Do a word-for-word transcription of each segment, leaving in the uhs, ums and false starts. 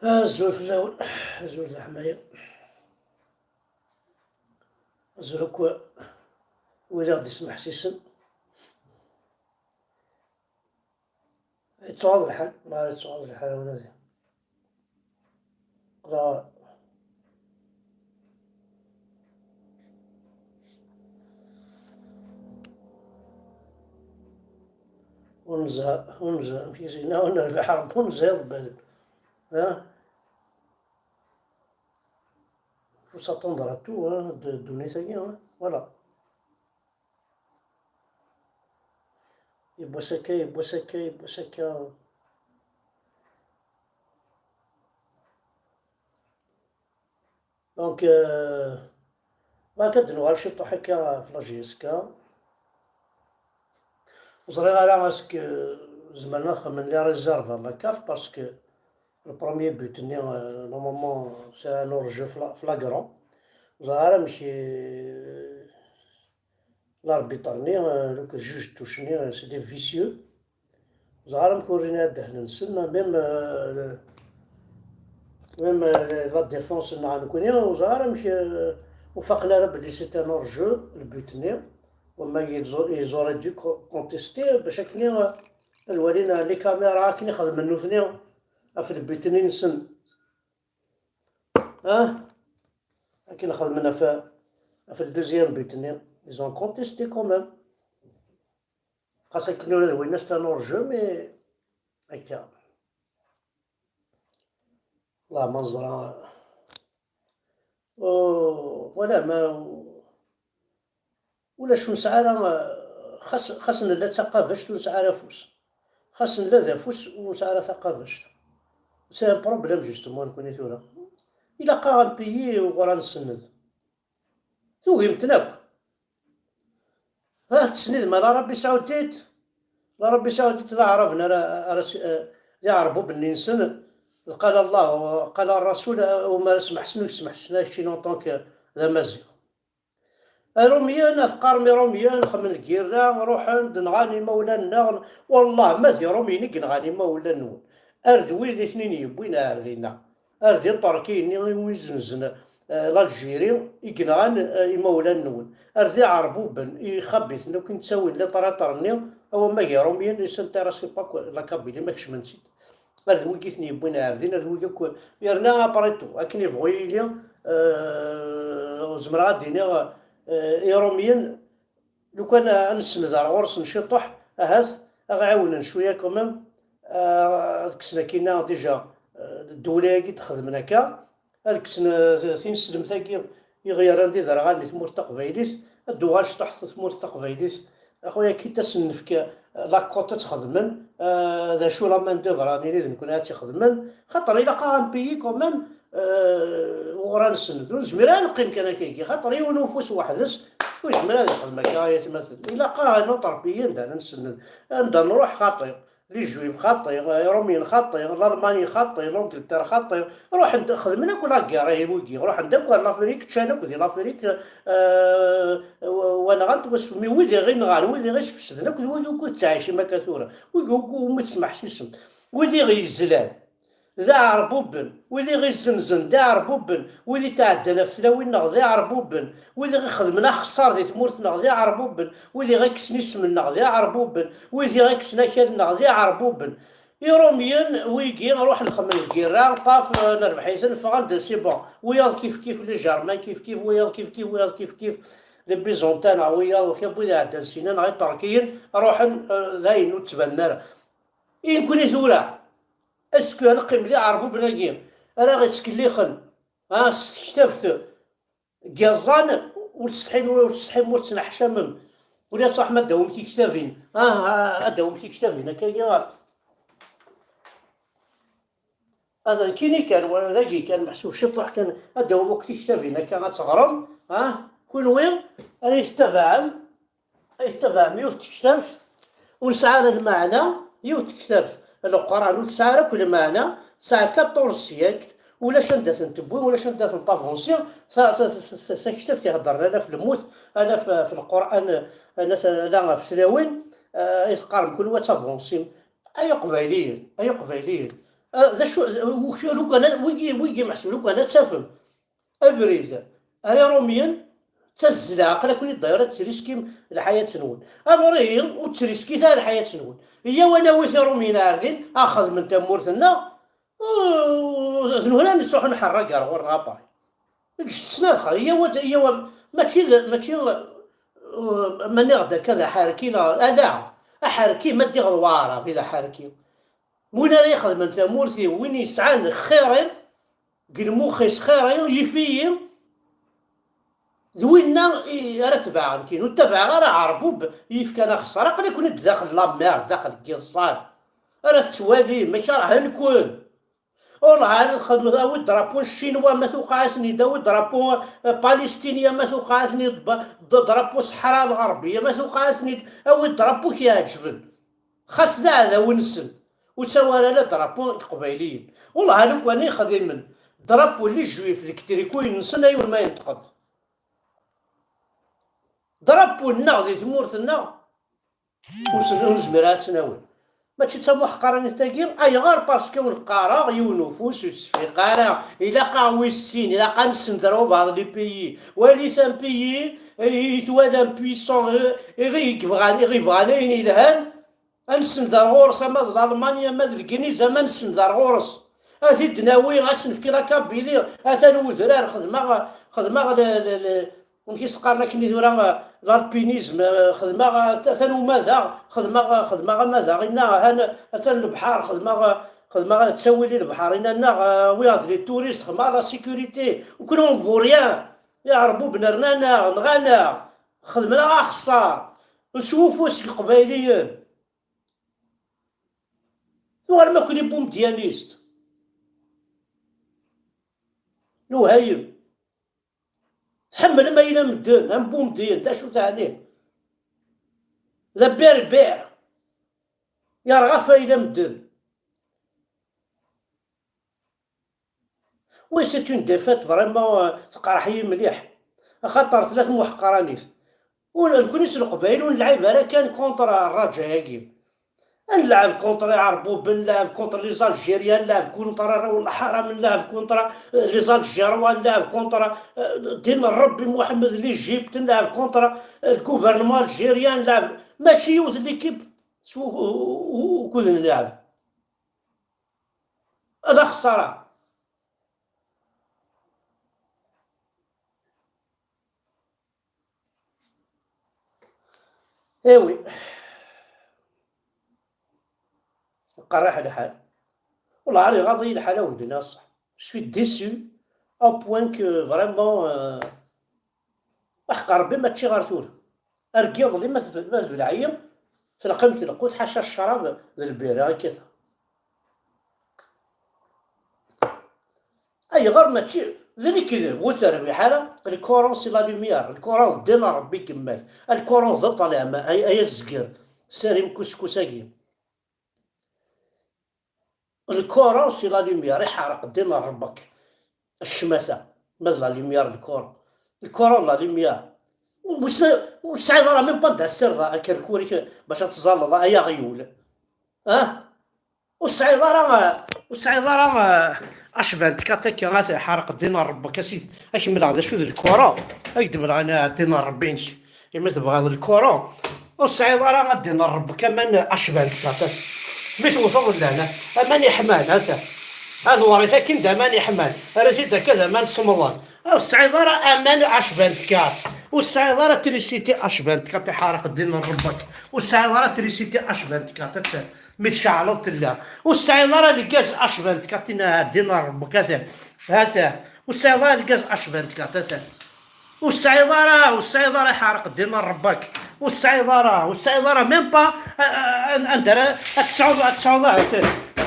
Azul fell-awen, azul d leḥmaya, azul akk wid i ɣ-d-ismeḥsisen. Yettuɣaḍ lḥal, ma yettuɣaḍ lḥal a wnadi. Qqleɣ. Ur nezha, ur nezha, amek i s-yenna, ur nerbiḥ Ṛebbi, ur nezha iḍebbalen. Ha? Faut s'attendre à tout, hein, de, ddunit-agi, hein, voilà. Yiwwas akka, yiwwas akka, yiwwas akka. Donc, euh, barka ad d-nuɣal ciṭuḥ akka ɣef la J S K. Ur ẓriɣ ara est-ce que zemren ad xedmen les réserves à la CAF, parce que le premier but-nni, euh, normalement, c'est un hors-jeu fla-, flagrant. Ur ẓriɣ ara amek, euh, l'arbitre-nni, euh, le juge de touche-nni, euh, c'est des vicieux. Ẓer amek ur rin ara ddehn-nsen, même, euh, le-, même, euh, la défense nneɣ nekkni, ur ẓer amek, euh, ur faqen ara belli c'est un hors-jeu, le but-nni. Wamma ils ont, ils auraient dû co-, contester, bac akken, euh, ad walin, euh, les caméras akken i xedmen nutni ɣef le but-nni-nsen. Ah, akken xedmen ɣef, ɣef le deuxième but-nni. Ils ont contesté quand même. Xas akken ula d winna c'est un hors-jeu, mais akka. Wallah ma neẓra. Oh, voilà, ma ulac ur nesɛi ara, xas, xas nella d taqabact ur nesɛi ara afus. Xas nella d afus ur nesɛi ara taqabact. C'est un problème, justement, nekkni tura. Ilaq-aɣ un pays uɣur ad nsenned. Tugim-ten akk. Ha, tessen-id ma la Rabbi Saoudit. La Rabbi Saoudit d aɛraben ara, ara s-, eh, d iɛerbuben-nni-nsen. D qala Allah, qala Rasul, eh, umi ara smeḥsen, ur smeḥsen ara keččini en tant que d amaziɣ. Irumyen, ad teqqarem Irumyen, xedmen lgirra, ruḥen-d, nɣan imawlan-nneɣ. Wallah, ma d Irumyen i yenɣan imawlan-nwen, ar d wid i ten-in-yewwin ar dinna, ar d Iṭerkiyen-nni iwumi izenzen, eh, l'Algérie, i yenɣan, eh, imawlan-nwen, ar d Iɛerbuben, ixabiten akk i nettawin, les traîtres-nni, a wamma g Irumyen, ils s'intéressent pas que la Kabylie, ma kecmen-tt-id. Ar d wigi i ten-yewwin ar din, ar d wigi akk, yerna après tout, akken yebɣu yili, euh, zemreɣ ad d-iniɣ, euh, Irumyen, lukan ad nsenned ar ɣur-sen ciṭuḥ, ahat, ad ɣ-ɛiwnen cwiya quand même, euh, ad kksen akkinna déjà, euh, ddewla-agi d-xedmen akka, ad kksen, eh, tineslemt-agi i ɣ-yerran d iderɣalen i tmurt taqbaylit, ad d-tuɣal cṭuḥ tmurt taqbaylit. Axuya, quitte ad sen-nefk, eh, la quote ad tt-xedmen, eh, d acu la main d'œuvre ad nili d nekkni ad tt-ixedmen, xaṭer ilaq-aɣ un pays quand même, eh, uɣur ad nsenned. Ur nezmir ara neqqim kan akkagi, xaṭer yiwen ufus weḥd-s ur yezmir ad ixdem akka, ay atmaten. Ilaq-aɣ un autre pays anda ara nsenned, anda nruḥ xaṭi. Les Juifs xaṭi, Irumyen xaṭi, Lalmani xaṭi, L'Angleterre xaṭi, ruḥen-d xedmen akk la guerre, ihi wigi, ruḥen-d akk ar l'Afrique, ččan akk di l'Afrique, euh, wa nɣan-t, wasmi wid i ɣ-inɣan, wid i ɣ-isfesden akk d wid ukud ttɛicim akka tura, wid umi tesmeḥsisem, wid i ɣ-yezlan d iɛerbuben, wid i ɣ-izzenzen d iɛerbuben, wid i tɛeddan ɣef tlawin-nneɣ d iɛerbuben, wid i ɣ-ixedmen axeṣṣar di tmurt-nneɣ d iɛerbuben, wid i ɣ-ikksen isem-nneɣ d iɛerbuben, wid i ɣ-ikksen akal-nneɣ d iɛerbuben. Irumyen, wigi, ruḥen xedmen lgirra, ṭaf, eh, nerbeḥ-iten, ffɣen-d, c'est bon. Wiyaḍ kif kif, les Germains kif kif, wiyaḍ kif kif, wiyaḍ kif kif, les Byzantins neɣ wiyaḍ, kra n wid iɛeddan sina, neɣ Iṭerkiyen, ruḥen, eh, dayen, ur ttbanen ara. I nekkni tura, est-ce que ad neqqim d iɛerbuben-agi ara ɣ-ittkellixen, ah, s tektabt n yiẓẓan, ur tessetḥim, ur tessetḥim, ur tettneḥcamem, ula ad truḥem ad d-tawim tiktabin, ah, ah, ad d-tawim tiktabin, akkagi, ah, ad nekkini kan, wa dagi kan, meḥsub ciṭuḥ kan, ad d-tawim akk tiktabin, akka ad teɣrem, ah, kunwi ara yi-tettabaɛem, ay tettabaɛem yiwet tektabt, ur nesɛi ara lmeɛna, yiwet tektabt n Leqran ur tesɛi ara akk lmeɛna, tesɛa quatorze siècles, ulac anda ten-tewwi, ulac anda ten-tavansi, ta-, ta-, ta-, ta-, taktabt iheddren ala ɣef lmut, ala f-, ɣef Leqran, ala f-, ala ɣef tlawin, eh, i teqqarem kunwi ad tavansim. Ay Iqbayliyen, ay Iqbayliyen, Ah, d acu, wigi, lukan, wigi, wigi meḥsub, lukan ad tafem abrid ara Irumyen, d tazzla, aql-aken-id d'ailleurs ad triskim lḥayat-nwen. Alors ihi, ur ttriskit ara lḥayat-nwen. Iyyaw ad nawi Irumyen ar din, ad xedmen tamurt-nneɣ, u-, d nehna ad nesruḥu nḥerr agar ɣur-neɣ apay. Eǧǧ ttnadxa, iyyaw ad, iyyaw ad, mačči d, mačči, uh, ma nniɣ-d akka d aḥerki neɣ, ala, aḥerki ma ddiɣ d waɛrab i d aḥerki. Win ara ixedmen tamurt-iw, win yesɛan xir-i, deg lmux-is xir-i, yif-iyi, d winna i ara tebɛen, kin ur ttabaɛeɣ ara Ɛerbub yefkan axeṣṣar, aql-iken-id daxel la mer, daxel n yiẓẓan, ara tettwalim, ma kerhen-ken. Ur lɛan txedmeḍ, awi drapeau n Ccinwa ma tuqeɛ-iten-id, awi drapeau, eh, Palestinien ma tuqeɛ-iten-id, ba-, d-, drapeau Ṣeḥra Lɣerbiya ma tuqeɛ-iten-id, awi drapeau k-iɛeǧben. Xas d aɛdaw-nsen, ur ttawi ara la drapeau n Iqbayliyen. Wellah, a lukan i xdimen drapeau n les juifs deg trikuyen-nsen, ay ur ma yenṭeq-d. Drapeau-nneɣ di tmurt-nneɣ, ur s-, ur nezmir ara ad tt-nawi. Mačči d tamuḥqaranit tagi, ayɣer? Parce que ur neqqar ara yiwen ufus ur yettsefiq ara. Ilaq-aɣ wis sin, ilaq ad nessendeṛ ubeɛḍ les pays. Walit un pays i, i twalam puissant, i, i, i yebɣan, i yebɣan ayen yelhan, ad nessendeṛ ɣur-s, ama d Lalman, ama d Legliz, ama nessendeṛ ɣur-s. Ad t-id-nawi, ad s-nefk la Kabylie, atan udrar, xedmeɣ, xedmeɣ le, le, le, amek i s-qqaren akken i tura, eh, l'alpinisme, eh, xedmeɣ, eh, atan umadaɣ, xedmeɣ, eh, xedmeɣ amadaɣ, inna, han, atan lebḥer, xedmeɣ, eh, xedmeɣ ttawil i lebḥer, inna, nnaɣ, eh, awiɣ-d les touristes, xedmeɣ la sécurité, u kra on vaut rien, Iɛerbuben rnan-aɣ, nɣan-aɣ, xedmen-aɣ axeṣṣar, s wufus n Iqbayliyen. Tuɣalem akk d ibumdyanistes. Lewhayem. Tḥemmlem ayla medden, am bumdyen, d acu teɛni? D aberber. Yerɣa ɣef ayla medden. Oui, c'est une défaite vraiment, euh, teqreḥ-iyi mliḥ. Axaṭer tella tmuḥqaranit. Ur, nekni s Leqbayel ur nlɛib ara kan contre rraǧa-agi. Ad nlɛeb contre Iɛerbuben, nlɛeb contre les Algériens, nlɛeb contre arraw n lḥaram, nlɛeb contre, euh, les Algérois, nlɛeb contre, euh, din Rebbi Muḥemmed, l'Égypte, nlɛeb contre, euh, le gouvernement algérien, nlɛeb, mačči yiwet n l'équipe s u-, u-, u-, ukud nlɛeb. Ad axeṣṣara. Eh oui. Qerriḥ lḥal. Wallah, ar iɣaḍ-iyi lḥal, a wen-d-iniɣ ṣṣeḥ. Je suis déçu au point que vraiment, euh, aḥeqq Rebbi ma ččiɣ ar tura. Ar n yiḍelli ma teb-, ma tebleɛ-iyi telqem telqut, ḥaca ccrab d lbira i kkateɣ. Ayɣer mačči d lekdeb ur terbiḥ ara? Le Coran c'est la lumière, le Coran d ddin n Rebbi i yemmal, le Coran d ṭṭlam, ay, ay azger, sarim kuskus-agi. Le Coran c'est la lumière, iḥerq ddin n Rebbi-k. Ccmata, ma d la lumière, le Coran. Le Coran, la lumière. Ur s-, ur tesɛiḍ ara même pas d asirḍ akerkur-ik bac ad tẓalleḍ ay aɣyul. Ah? Ur tesɛiḍ ara, ur tesɛiḍ ara, ah, acbant kaṭ akka, ad iḥerq ddin n Rebbi-k, a sidi. Ad k-mleɣ d acu d le Coran, ad k-d-mleɣ ana ddin n Rebbi-k. Imi tebɣiḍ le Coran, ur tesɛiḍ ara ddin n Rebbi-k aman acbant kaṭ. Mi tewteḍ llan, aman iḥman, ata. Ad writ akin d aman iḥman, rrit-id akka d aman semmḍen. Ur tesɛiḍ ara aman acbant kaṭ. Ur tesɛiḍ ara trisiti acbant kaṭ, iḥerq ddin n Rebbi-k. Ur tesɛiḍ ara trisiti acbant kaṭ, ata. Mi tceɛleḍ tella. Ur tesɛiḍ ara lgaz acbant kaṭ, inna ddin n Rebbi-k, ata. Ata. Ur tesɛiḍ ara lgaz acbant kaṭ, ata. Ur tesɛiḍ ara, ur tesɛiḍ ara, iḥerq ddin n Rebbi-k. Ur tesɛiḍ ara, ur tesɛiḍ ara, même pas, a, a, a, anda ara ad tesɛuḍ, ad tesɛuḍ, a,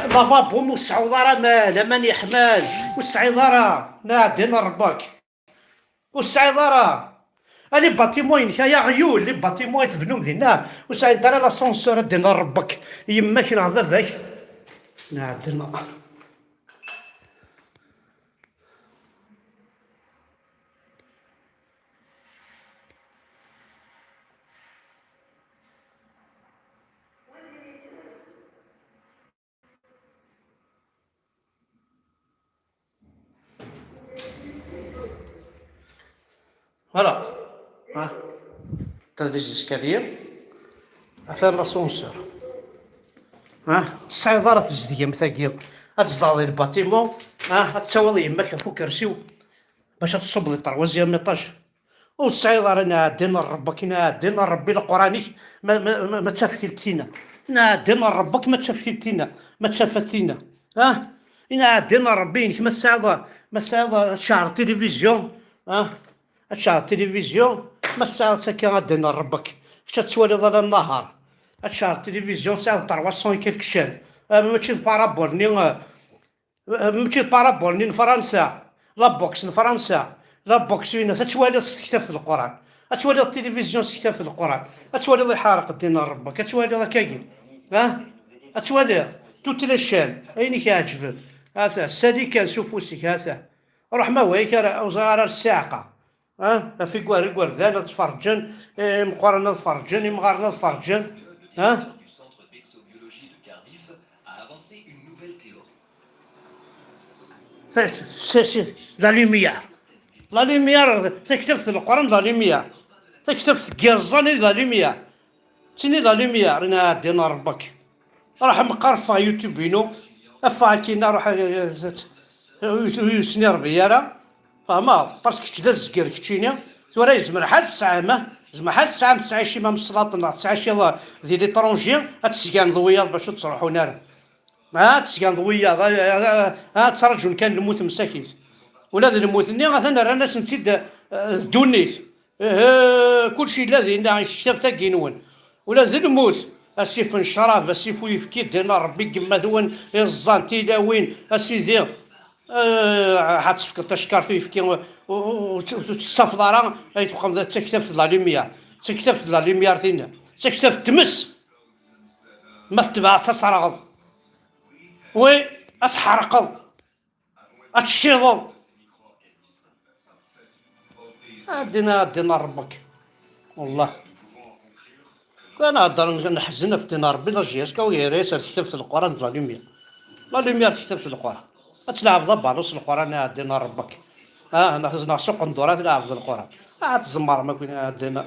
lavabo, ur tesɛuḍ ara aman, aman yeḥman, ur tesɛiḍ ara, neɣ ddin n Rebbi-k. Ur tesɛiḍ ara. A, les bâtiments-inek, ay aɣyul, les bâtiments i tebnum dinna, ur sɛint ara l'ascenseur, a ddin n Rebbi-k, yemma-k neɣ baba-k. Neɣ ddin n Voilà. Ha? T'as des escaliers. Atan l'ascenseur. Ha? Tesɛiḍ ara tezdegem tagi. Ad tzedɣeḍ di lbatimu. Ha? Ad tawiḍ yemma-k ɣef ukersi-w bac ad tṣubbeḍ i troisième étage. Ur tesɛiḍ ara, neɛdin ar Rebbi, neɛdin ar Rebbi, leqran-ik ma, ma, ma, ma ttafat tinna. Neɛdin ar Rebbi, ma ttafat tinna, ma ttafat tinna. Ha? Neɛdin ar Rebbi-inek ma tesɛiḍ, ma tesɛiḍ ad tceɛleḍ tilivizyu. Ha? Ad tceɛleḍ tilivizyu, ma tesɛiḍ akka ad d-nrebbek. Kečč ad twaliḍ ala nnahar. Ad tceɛleḍ tilivizyu, tesɛiḍ trois cents et quelques chaînes. Ah, mačči d parabole-nni, ah, mačči d parabole-nni n Fransa. La boxe n Fransa. La boxe-ines, ad twaliḍ s tektabt n Leqran. Ad twaliḍ tilivizyu s tektabt n Leqran. Ad twaliḍ iḥerq ddin n Rebbi-k. Ad twaliḍ akkagi. Ah? Ad twaliḍ. Toutes les chaînes. Ayen i k-iɛeǧben. Ata, sali kan s ufus-ik, ata. Ruḥ ma wayek ara, ur ẓriɣ ara ssiɛqa. Ah, ɣef iger-, igerdan ad ttferǧen, eh, imeqqranen ad ferǧen, imɣaren ad ferǧen. Ah? C'est, c'est, c'est la lumière. La lumière, taktabt n Leqran d la lumière. Taktabt n yiẓẓan i d la lumière. Tini d la lumière, neɛdin ar Rebbi-k. Ruḥ meqqar ffeɣ YouTube-inu, ffeɣ akkin, ruḥ, eh, eh, ur yusni Rebbi ara. Fehmeḍ? Parce que kečč d azger, keččini. Tura yezmer ḥal tesɛam, ah, yezmer ḥal tesɛam, tettɛicim am ṣṣlaṭ neɣ tettɛiciḍ di l'étranger, ad tesganeḍ wiyaḍ bac ur ttruḥun ara. Ah, ad tesganeḍ wiyaḍ, ah, ah, ah, ttraǧun kan lmut msakit. Ula d lmut-nni, atan rran-asen-tt-id, eh, d ddunit. Ihi, kullec yella dinna, i tektabt-agi-nwen. Ula d lmut, asif n ccrab, asif uyefki, ddin n Rebbi, n yemma-twen, iẓẓan, tilawin, a sidi. Eh, ad tefkeḍ tacekkart uyefki, ur, ur, ur, ur tettafeḍ ara, ay tuqem d taktabt de la lumière. D taktabt de la lumière tin. D taktabt n tmes. Ma tetbeɛ ad tt-terɣeḍ. Oui, ad tḥerqeḍ. Ad tecciḍeḍ. Ad dina, ad dina Rebbi-k. Wallah. Kan heddren, neḥzen ɣef ddin n Rebbi, la J S K, u yerra-yas ar tektabt n Leqran d la lumière. La lumière tektabt n Leqran. Ad tleɛbeḍ abalu s Leqran, ad dina Rebbi-k. Ah, neɣ, neɣ s uqendur ad tleɛbeḍ Leqran. Ah, ad tzemrem akk, ad dina.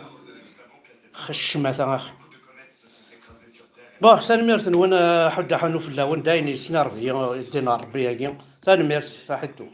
Xeccmata, ax. Bon, tanemmirt-nwen, eh, ḥuddu aḥunnu fell-awen, d ayen yessen Rebbi, eh, ddin n Rebbi-agi. Tanemmirt, taḥitu.